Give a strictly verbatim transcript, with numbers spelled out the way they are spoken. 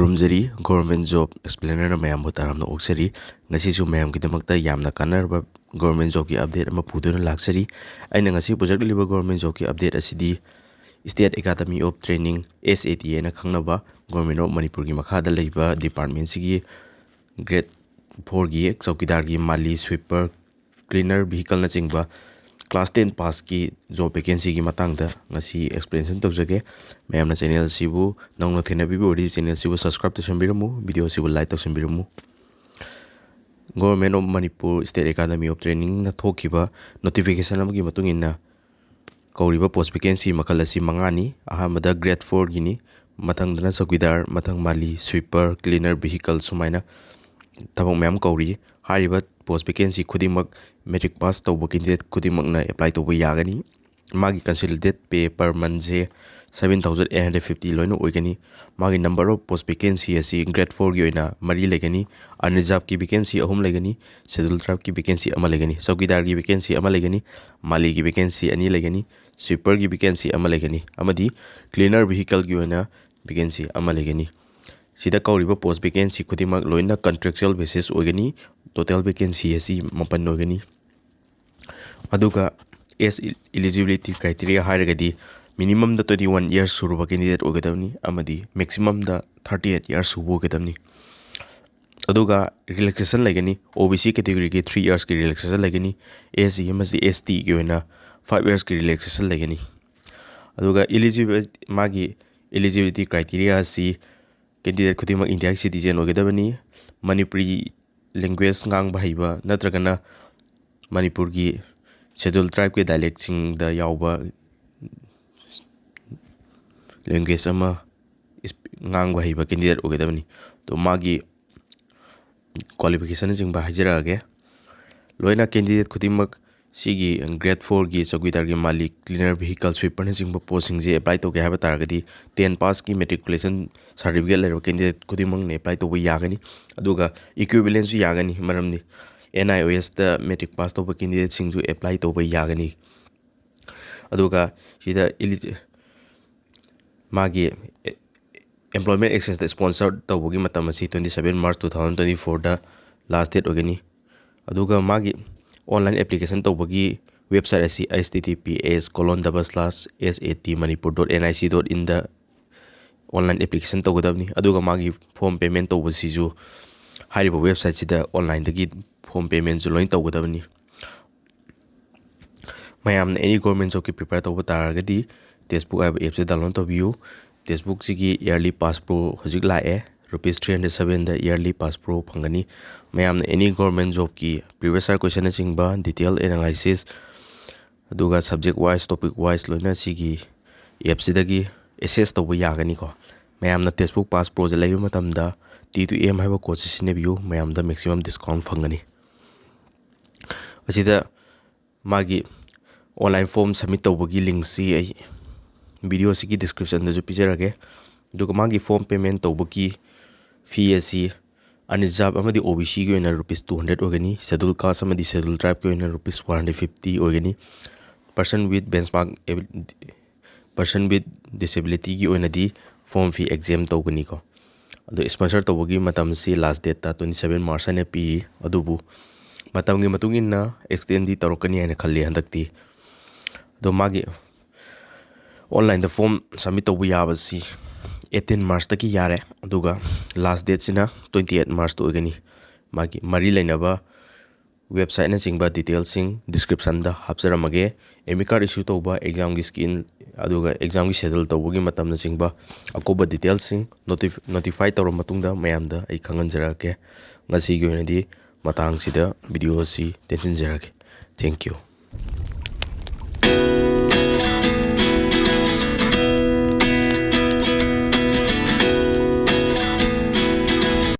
ꯈꯨꯔꯨꯝꯖꯔꯤ꯫ Government Job Explainerꯅ ꯃꯌꯥꯝꯕꯨ ꯇꯔꯥꯝꯅ ꯑꯣꯛꯆꯔꯤ꯫ ꯉꯁꯤꯁꯨ ꯃꯌꯥꯝꯒꯤꯗꯃꯛꯇ ꯌꯥꯝꯅ ꯀꯥꯟꯅꯔꯕ government jobꯀꯤ update ꯑꯃ ꯄꯨꯗꯨꯅ ꯂꯥꯛꯆꯔꯤ꯫ ꯑꯩꯅ ꯉꯁꯤ ꯄꯨꯖꯔꯛꯂꯤꯕ government jobꯀꯤ update ꯑꯁꯤꯗꯤ State Academy of Training, S A T ꯍꯥꯏꯅ ꯈꯪꯅꯕ, Government of ꯃꯅꯤꯄꯨꯔꯒꯤ ꯃꯈꯥꯗ ꯂꯩꯕ departmentꯁꯤꯒꯤ grade fourꯒꯤ ꯆꯧꯀꯤꯗꯥꯔꯒꯤ, ꯃꯥꯂꯤ, sweeper, cleaner vehicleꯅꯆꯤꯡꯕ class ten passꯀꯤ job vacancyꯒꯤ ꯃꯇꯥꯡꯗ ꯉꯁꯤ explanation ꯇꯧꯖꯒꯦ꯫ ꯃꯌꯥꯝꯅ channel ꯑꯁꯤꯕꯨ ꯅꯧꯅ ꯊꯦꯡꯅꯕꯤꯕ ꯑꯣꯏꯔꯗꯤ channel ꯑꯁꯤꯕꯨ subscribe ꯇꯧꯁꯟꯕꯤꯔꯝꯃꯨ, video ꯑꯁꯤꯕꯨ like ꯇꯧꯁꯟꯕꯤꯔꯝꯃꯨ꯫ Government of Manipur State Academy of Trainingꯅ ꯊꯣꯛꯈꯤꯕ notification ꯑꯃꯒꯤ ꯃꯇꯨꯡ ꯏꯟꯅ ꯀꯧꯔꯤꯕ post vacancy ꯃꯈꯜ ꯑꯁꯤ ꯃꯉꯥꯅꯤ꯫ ꯑꯍꯥꯟꯕꯗ grade fourꯒꯤꯅꯤ, ꯃꯊꯪꯗꯅ ꯆꯧꯀꯤꯗꯥꯔ, ꯃꯊꯪ ꯃꯥꯂꯤ, sweeper, cleaner vehicle ꯁꯨꯃꯥꯏꯅ ꯊꯕꯛ ꯃꯌꯥꯝ ꯀꯧꯔꯤ꯫ ꯍꯥꯏꯔꯤꯕ post vacancy ꯈꯨꯗꯤꯡꯃꯛ matric pass ꯇꯧꯕ candidate ꯈꯨꯗꯤꯡꯃꯛꯅ apply ꯇꯧꯕ ꯌꯥꯒꯅꯤ꯫ ꯃꯥꯒꯤ consolidated pay per monthꯁꯦ seven thousand eight hundred fifty ꯂꯣꯏꯅ ꯑꯣꯏꯒꯅꯤ꯫ ꯃꯥꯒꯤ number of post vacancy ꯑꯁꯤ grade fourꯒꯤ ꯑꯣꯏꯅ ꯃꯔꯤ ꯂꯩꯒꯅꯤ, unreservedꯀꯤ vacancy ꯑꯍꯨꯝ ꯂꯩꯒꯅꯤ, schedule tribeꯀꯤ vacancy ꯑꯃ ꯂꯩꯒꯅꯤ, ꯆꯧꯀꯤꯗꯥꯔꯒꯤ vacancy ꯑꯃ ꯂꯩꯒꯅꯤ, ꯃꯥꯂꯤꯒꯤ vacancy ꯑꯅꯤ ꯂꯩꯒꯅꯤ, sweeperꯒꯤ vacancy ꯑꯃ ꯂꯩꯒꯅꯤ, ꯑꯃꯗꯤ cleaner vehicleꯒꯤ ꯑꯣꯏꯅ vacancy ꯑꯃ ꯂꯩꯒꯅꯤ꯫ ꯁꯤꯗ ꯀꯧꯔꯤꯕ post vacancy ꯈꯨꯗꯤꯡꯃꯛ ꯂꯣꯏꯅ contractual basis ꯑꯣꯏꯒꯅꯤ꯫ Total vacancy ꯑꯁꯤ ꯃꯥꯄꯟ ꯑꯣꯏꯒꯅꯤ꯫ ꯑꯗꯨꯒ age eligibility criteria ꯍꯥꯏꯔꯒꯗꯤ minimumꯗ twenty one years ꯁꯨꯔꯕ candidate ꯑꯣꯏꯒꯗꯕꯅꯤ ꯑꯃꯗꯤ maximumꯗ thirty eight years ꯁꯨꯕ ꯑꯣꯏꯒꯗꯕꯅꯤ꯫ ꯑꯗꯨꯒ relaxation ꯂꯩꯒꯅꯤ, O B C categoryꯒꯤ three yearsꯀꯤ relaxation ꯂꯩꯒꯅꯤ, S C ꯑꯃꯗꯤ S Tꯒꯤ ꯑꯣꯏꯅ five yearsꯀꯤ relaxation ꯂꯩꯒꯅꯤ꯫ ꯑꯗꯨꯒ eligibility, ꯃꯥꯒꯤ eligibility criteria ꯑꯁꯤ candidate ꯈꯨꯗꯤꯡꯃꯛ Indiaꯒꯤ citizen ꯑꯣꯏꯒꯗꯕꯅꯤ, ꯃꯅꯤꯄꯨꯔꯤ language ꯉꯥꯡꯕ ꯍꯩꯕ ꯅꯠꯇ꯭ꯔꯒꯅ ꯃꯅꯤꯄꯨꯔꯒꯤ schedule tribeꯀꯤ dialectꯁꯤꯡꯗ ꯌꯥꯎꯕ language ꯑꯃ ꯉꯥꯡꯕ ꯍꯩꯕ candidate ꯑꯣꯏꯒꯗꯕꯅꯤ꯫ ꯑꯗꯣ ꯃꯥꯒꯤ qualificationꯅꯆꯤꯡꯕ ꯍꯥꯏꯖꯔꯛꯑꯒꯦ꯫ ꯂꯣꯏꯅ candidate ꯈꯨꯗꯤꯡꯃꯛ ꯁꯤꯒꯤ grade fourꯒꯤ ꯆꯧꯀꯤꯗꯥꯔꯒꯤ ꯃꯥꯂꯤ, cleaner vehicle sweeperꯅꯆꯤꯡꯕ postꯁꯤꯡꯁꯦ apply ꯇꯧꯒꯦ ꯍꯥꯏꯕ ꯇꯥꯔꯒꯗꯤ ten passꯀꯤ matriculation certificate ꯂꯩꯔꯕ candidate ꯈꯨꯗꯤꯡꯃꯛꯅ apply ꯇꯧꯕ ꯌꯥꯒꯅꯤ꯫ ꯑꯗꯨꯒ equivalentꯁꯨ ꯌꯥꯒꯅꯤ, ꯃꯔꯝꯗꯤ N I O Sꯇ matric pass ꯇꯧꯕ candidateꯁꯤꯡꯁꯨ apply ꯇꯧꯕ ꯌꯥꯒꯅꯤ꯫ ꯑꯗꯨꯒ ꯁꯤꯗ ꯃꯥꯒꯤ employment access ꯗ sponsor ꯇꯧꯕꯒꯤ ꯃꯇꯝ ꯑꯁꯤ twenty seven March two thousand twenty four ꯗ last date ꯑꯣꯏꯒꯅꯤ꯫ ꯑꯗꯨꯒ ꯃꯥꯒꯤ online application ꯇꯧꯕꯒꯤ website ꯑꯁꯤ https colon double slash satmanipur dot nic dot in the online application ꯇꯧꯒꯗꯕꯅꯤ꯫ ꯑꯗꯨꯒ ꯃꯥꯒꯤ form payment ꯇꯧꯕꯁꯤꯁꯨ ꯍꯥꯏꯔꯤꯕ website ꯁꯤꯗ online ꯗꯒꯤ form payment ꯁꯨ ꯂꯣꯏ ꯇꯧꯒꯗꯕꯅꯤ꯫ ꯃꯌꯥꯝꯅ any government job ꯀꯤ prepare ꯇꯧꯕ ꯇꯥꯔꯒꯗꯤ Testbook ꯍꯥꯏꯕ app ꯁꯦ download ꯇꯧꯕꯤꯌꯨ꯫ Testbook ꯁꯤꯒꯤ yearly pass pro ꯍꯧꯖꯤꯛ ꯂꯥꯛꯑꯦ, rupees three hundred seven ꯗ yearly pass pro ꯐꯪꯒꯅꯤ꯫ ꯃꯌꯥꯝꯅ any government job ꯀꯤ previous year question ꯅꯆꯤꯡꯕ detail analysis, ꯑꯗꯨꯒ subject wise, topic wise ꯂꯣꯏꯅ ꯁꯤꯒꯤ app ꯁꯤꯗꯒꯤ access ꯇꯧꯕ ꯌꯥꯒꯅꯤꯀꯣ꯫ ꯃꯌꯥꯝꯅ Testbook pass pro ꯁꯦ ꯂꯩꯕ ꯃꯇꯝꯗ T two M ꯍꯥꯏꯕ code ꯁꯦ ꯁꯤꯖꯤꯟꯅꯕꯤꯌꯨ, ꯃꯌꯥꯝꯗ maximum discount ꯐꯪꯒꯅꯤ꯫ ꯑꯁꯤꯗ ꯃꯥꯒꯤ online form submit ꯇꯧꯕꯒꯤ link ꯁꯤ ꯑꯩ video ꯁꯤꯒꯤ description ꯗꯁꯨ ꯄꯤꯖꯔꯒꯦ꯫ ꯑꯗꯨꯒ ꯃꯥꯒꯤ form payment ꯇꯧꯕꯒꯤ fee ꯑꯁꯤ unreserved ꯑꯃꯗꯤ O B C ꯒꯤ ꯑꯣꯏꯅ rupees two hundred ꯑꯣꯏꯒꯅꯤ, schedule caste ꯑꯃꯗꯤ schedule tribe ꯀꯤ ꯑꯣꯏꯅ rupees one hundred fifty ꯑꯣꯏꯒꯅꯤ, person with benchmark, person with disability ꯒꯤ ꯑꯣꯏꯅꯗꯤ form fee exempt ꯇꯧꯒꯅꯤꯀꯣ꯫ ꯑꯗꯣ sponsor ꯇꯧꯕꯒꯤ ꯃꯇꯝꯁꯤ last date ꯇ twenty seven March ꯍꯥꯏꯅ ꯄꯤꯔꯤ, ꯑꯗꯨꯕꯨ ꯃꯇꯝꯒꯤ ꯃꯇꯨꯡ ꯏꯟꯅ extend ꯗꯤ ꯇꯧꯔꯛꯀꯅꯤ ꯍꯥꯏꯅ ꯈꯜꯂꯤ ꯍꯟꯗꯛꯇꯤ꯫ ꯑꯗꯣ ꯃꯥꯒꯤ online ꯗ form submit ꯇꯧꯕ ꯌꯥꯕꯁꯤ eighteen March ꯇꯒꯤ ꯌꯥꯔꯦ, ꯑꯗꯨꯒ last date ꯁꯤꯅ twenty eight March ꯇ ꯑꯣꯏꯒꯅꯤ꯫ ꯃꯥꯒꯤ ꯃꯔꯤ ꯂꯩꯅꯕ website ꯅꯆꯤꯡꯕ detail ꯁꯤꯡ description ꯗ ꯍꯥꯞꯆꯔꯝꯃꯒꯦ꯫ Admit card issue ꯇꯧꯕ, exam ꯒꯤ scheme, ꯑꯗꯨꯒ exam ꯒꯤ schedule ꯇꯧꯕꯒꯤ ꯃꯇꯝꯅꯆꯤꯡꯕ ꯑꯀꯨꯞꯄ detail ꯁꯤꯡ notif-, notify ꯇꯧꯔꯕ ꯃꯇꯨꯡꯗ ꯃꯌꯥꯝꯗ ꯑꯩ ꯈꯪꯍꯟꯖꯔꯛꯀꯦ꯫ ꯉꯁꯤꯒꯤ ꯑꯣꯏꯅꯗꯤ ꯃꯇꯥꯡꯁꯤꯗ video ꯑꯁꯤ ꯇꯦꯟꯁꯤꯟꯖꯔꯒꯦ꯫ Thank you꯫